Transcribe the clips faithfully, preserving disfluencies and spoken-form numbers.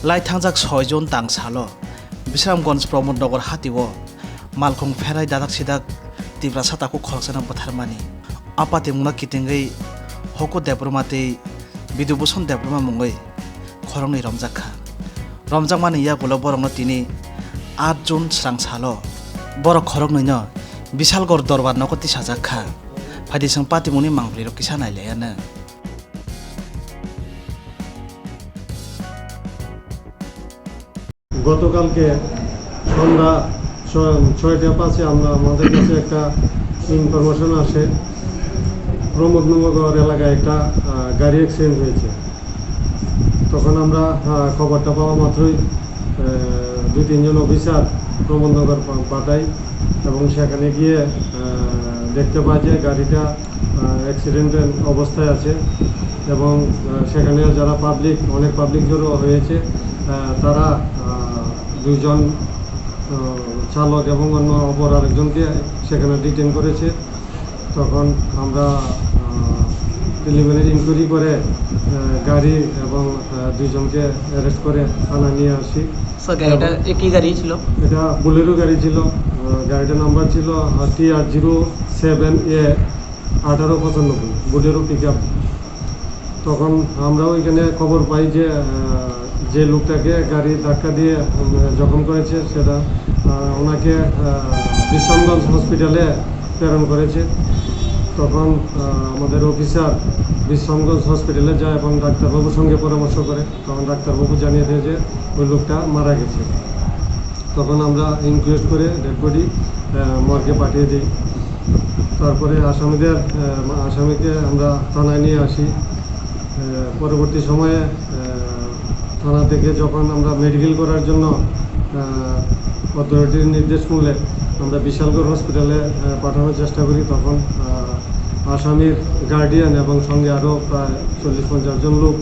Lai thangjak soi June tang salo Bisramganj Pramod Nagar hatio malkhung pherai dadak sidak Tiprasa takhuk khoroksano bwtharmani. A patimungno kitingwi Hoku Debbarma tei Bidubhusan Debbarma mungwi khoroknwi romjak kha. Romjakmani yagulo borokno tini aat June srang salo borok khoroknwino Bishalgarh Dorbar nogo tisajak kha. Phaidi chwng patimungni mangpilirok kisa nailaiyano. গতকালকে সন্ধ্যা ছ-, ছয়টা পাঁচে আমরা, আমাদের কাছে একটা ইনফরমেশন আসে, প্রমোদনগর এলাকায় একটা, আহ, গাড়ি অ্যাক্সিডেন্ট হয়েছে। তখন আমরা, আহ, খবরটা পাওয়া মাত্রই, আহ, দুই তিনজন অফিসার প্রমোদনগর পা-, পাঠাই এবং সেখানে গিয়ে, আহ, দেখতে পাই যে গাড়িটা, আহ, অ্যাক্সিডেন্টের অবস্থায় আছে এবং, আহ, সেখানে যারা পাবলিক, অনেক পাবলিক জড়ো হয়েছে, আহ, তারা, আহ, দুইজন, আহ, চালক এবং অন্য অপর আরেকজনকে সেখানে ডিটেইন করেছে। তখন আমরা, আহ, প্রিলিমিনারি ইনকোয়ারি করে, আহ, গাড়ি এবং, আহ, দুইজনকে অ্যারেস্ট করে থানায় নিয়ে আসি। স্যার, গাড়িটা এবং এ কি গাড়ি ছিল? এটা বুলেরো গাড়ি ছিল। আহ, গাড়িটার নাম্বার ছিল, আহ, টি আর জিরো সেভেন এ আঠারো পঁচানব্বই, বুলেরো পিক আপ। তখন আমরা ওইখানে খবর পাই যে, আহ, যে লোকটাকে গাড়ি ধাক্কা দিয়ে, উম, জখম করেছে, সেটা, আহ, ওনাকে, আহ, বিশ্রামগঞ্জ হসপিটালে প্রেরণ করেছে। তখন, আহ, আমাদের অফিসার বিশ্রামগঞ্জ হসপিটালে যায় এবং ডাক্তারবাবুর সঙ্গে পরামর্শ করে। তখন ডাক্তারবাবু জানিয়ে দেয় যে ওই লোকটা মারা গেছে। তখন আমরা ইনকোয়েস্ট করে ডেড বডি, আহ, মর্গে পাঠিয়ে দিই। তারপরে আসামিদের, আহ, আসামিকে আমরা থানায় নিয়ে আসি। আহ, পরবর্তী সময়ে, আহ, থানা থেকে যখন আমরা মেডিকেল করার জন্য, আহ, অথরিটির নির্দেশ মূলে আমরা বিশালগড় হসপিটালে, আহ, পাঠানোর চেষ্টা করি, তখন, আহ, আসামির গার্ডিয়ান এবং সঙ্গে আরও প্রায় চল্লিশ পঞ্চাশ জন লোক,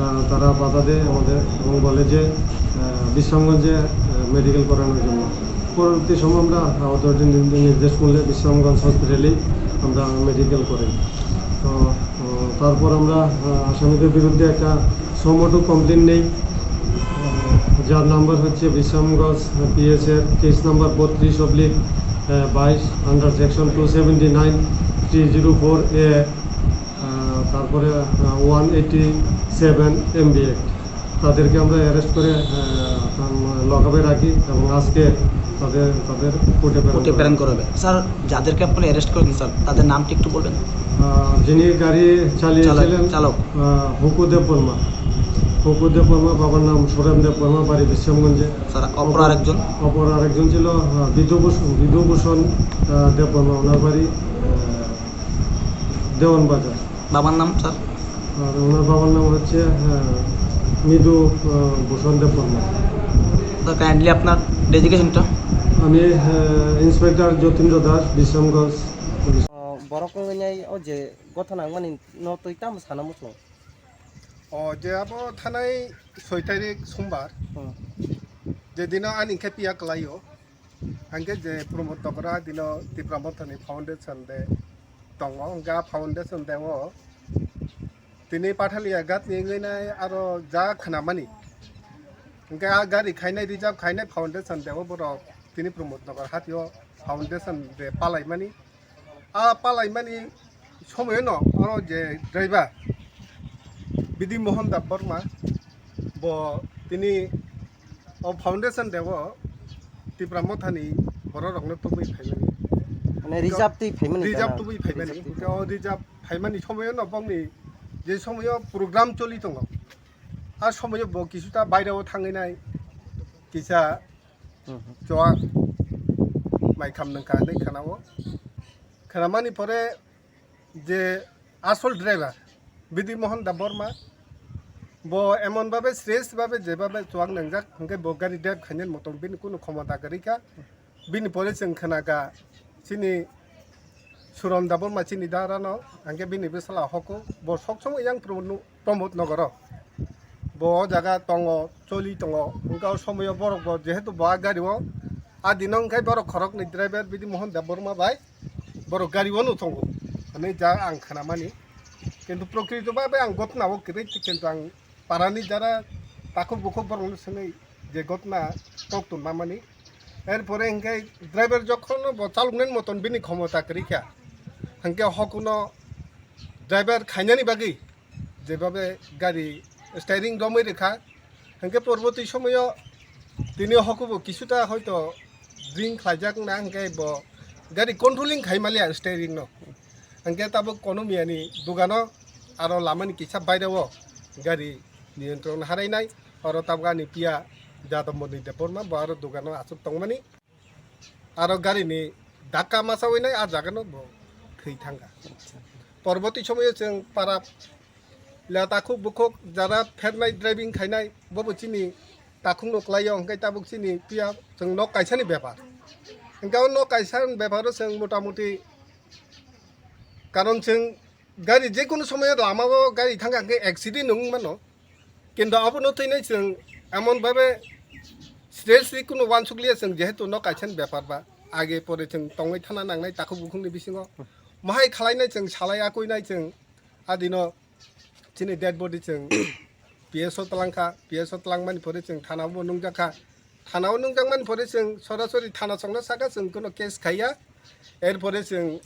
আহ, তারা বাধা দেয় আমাদের এবং বলে যে, আহ, বিশ্রামগঞ্জে, আহ, মেডিকেল করানোর জন্য। পরবর্তী সময় আমরা অথরিটির নির্দেশ মূলে বিশ্রামগঞ্জ হসপিটালেই আমরা মেডিকেল করাই। তো, আহ, তারপর আমরা, আহ, আসামিদের বিরুদ্ধে একটা সমোটো কমপ্লেন নেই, আহ, যার নাম্বার হচ্ছে বিশ্রামগঞ্জ পিএস এর কেস নাম্বার বত্রিশ অবলিক বাইশ, under section two seventy nine, three zero four A, uh, তারপরে, uh, one eighty seven MB act. তাদেরকে আমরা অ্যারেস্ট করে, আহ, আম, লকআপে রাখি এবং আজকে তাদের, তাদের কোর্টে প্রেরণ কোর্টে করা প্রেরণ হবে। করা হবে। স্যার, যাদেরকে আপনি অ্যারেস্ট করেছেন, স্যার, তাদের নাম কি একটু বলবেন? আহ, যিনি গাড়ি চালিয়েছিলেন, চালক, চালক। আহ, হুকু দেব বর্মা। হুকু দেব বর্মা, বাবার নাম সুরেন দেব বর্মা, বাড়ি বিশ্রামগঞ্জে। স্যার, অপর অপর আরেকজন? অপর আরেকজন ছিল, আহ, বিধুভূষণ, বিধুভূষণ, আহ, দেব বর্মা, ওনার বাড়ি, আহ, দেওয়ান বাজার। বাবার নাম, স্যার? আর ওনার বাবার নাম হচ্ছে, আহ, মৃদু, আহ, ভূষণ দেববর্মা। স্যার, কাইন্ডলি আপনার ডেজিগনেশনটা? আমি, আহ, inspector Jatindra Das, Bishramganj police. O borok wngnai o je gotha nangmani no twi tamo sana muchung? O je abo thanai soi tarik sombar, Hmm. je dino ani khe piya kwlaio, Hingke je Pramod Nagar o dino Tipra Mothani Foundation de tongo, hingke a Foundation de o tini Pathalia gatni wngwi nai aro ja khnamani. Hingke a gari khainai reserve khainai Foundation de o borok tini Pramod Nagar hatio Foundation de palaimani. A palaimani somoyono oro je driver Bidi Mohan Debbarma bo tini o foundation de o Tipra Mothani borok rokno tubui phaimani. Mane reserve twi phaimani Reserve tana? Tubui phaimani. Reserve twi Hingke o reserve phaimani somoyono bongni je somoyo program choli tongo. A somoyo bo kisuta baireo thangwi nai kisa Hmm, hmm. Chuak mai kham nang kha hinwi khwnao. Khwnamani pore je asol driver Bidi Mohan Debbarma bo emon babe sres babe jebabe chuak nangjak hingke bo gari drive khainani motom bini kunu khomota kwrwi kha. Bini pore chwng khwna kha chini Suron Debbarma chini dara no, hingke bini bwsala Hoku, bo sok somoi yang Pramod, Pramod Nogoro. Bo o jaga tongo, choli tongo, hingke o somoyo borok bo jehetu bo a gari o, a dino hingke borok khoroknwi driver Bidi Mohan Debbarma bai, borok gari o no tongo, hinwi ja ang khwnamani. Kintu prokrito babe ang gotna o kwrwi, kintu ang parani jara takhuk bukhuk borokno swngwi je gotna kok tong mamani. Erpore hwnkhe driver jokhon bo chaloknani moton bini khomota kwrwi kha, hwnkhe hokuno driver khainani bagwi jebabe gari steering romwi rwkha, hwnkhe porborti somoyo tini hokubo kisuta hoito drink khlaijak wngna, hwnkhe bo gari controlling khai maliya steering no, hwnkhe tabuk kono miyani dugano aro lamani kisa baireo gari niyantron harainai, oro tabuk ani piya Jadamboni Debbarma bo aro dugano aswk tongmani. Aro gari ni dhakka masa winai a jaga no bo thwi thangkha. Porborti somoyo chwng para le takhuk bukhuk jara phernai driving khainai bobo chini takhuk no kwlaio, hwnkhe tabuk chini piya chwng nok kaisa ni bepar. Hwnkhe o nok kaisa ni bepar o chwng mota moti karon chwng gari je kunu somoyo lama o gari thangkha hwnkhe accident wng mano. Kintu abono thwinai chwng emon bhabe seriously kunu uansukliya chwng, jehetu no kaisa ni bepar ba age pore chwng tongwi thana nangnai takhuk bukhuk ni bisingo. Mohai khwlainai chwng salai akwinai chwng adino chini dead body chwng P S o twlangkha, P S o twlangmani pore chwng thana o nungjakha. Thana o nungjakmani pore chwng sorasori thana chwngno saka chwng kunu case khaiya. Erpore chwng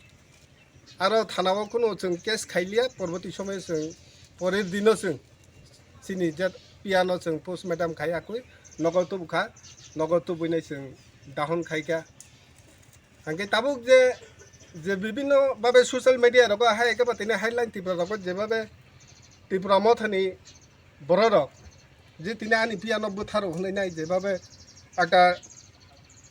aro thana o kunu chwng case khailiya, porborti somoyo chwng porer dino chwng chini je piya no chwng postmortem khai akwi nogo tubukha, nogo tubui nai chwng dahon khaikha. Hwnkhe tabuk je, je bibinno babe social media rogo hai khe ba tini headline Tripura rogo jebabe Tripura mothani bororok je tini ani piya no bwtharo hwnwi nai jebabe ekta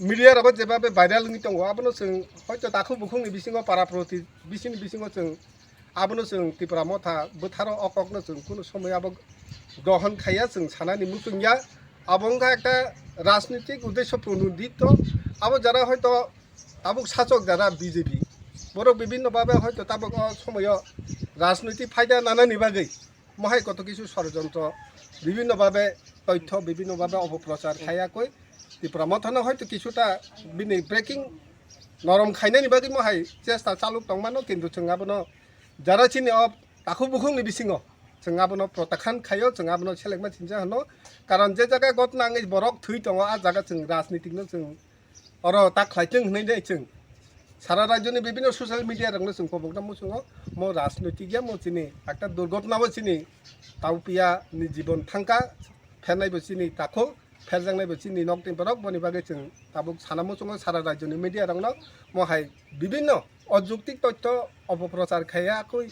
media rogo jebabe viral wngwi tongo, abono chwng hoito takhuk bukhuk ni bisingo para proti bisini bisingo chwng abono chwng Tripura motha bwtharo o kokno chwng kunu somoi abo grohon khaiya chwng sanani muchungya. Abo wngkha ekta rajnitik uddesho pronodito. Abo jara hoito tabuk sachok jara B J P, borok bibinno babe hoito tabuk o somoyo rajnitik phaida nanani bagwi mohai koto kisu sorojontro bibinno babe toitho bibinno babe opoprochar khaiya koi Tripura mothano hoito kisuta bini breaking norom khainani bagwi mohai chesta chaluk tongmano, kintu chwng abono jara chini o takhuk bukhukni bisingo chwng abono protection khaio, chwng abono selekma chinsa hwno. Karon je jaga gotna wngwi borok thwi tongo, a jaga chwng rajnitikno chwng oro ta khlaitwng hwnwi de chwng sara rajyoni bibinno social media rokno chwng kobokna muchungo, mo rajnitik ya mo chini ekta durgotna bo chini taupiya ni jibon thangka, phernai bo chini takhuk, pherjaknai bo chini nok tin borok, boni bagwi chwng tabuk sana muchungo sara rajyoni media rokno mo hai bibinno ojuktik toitho opoprochar khaiya koi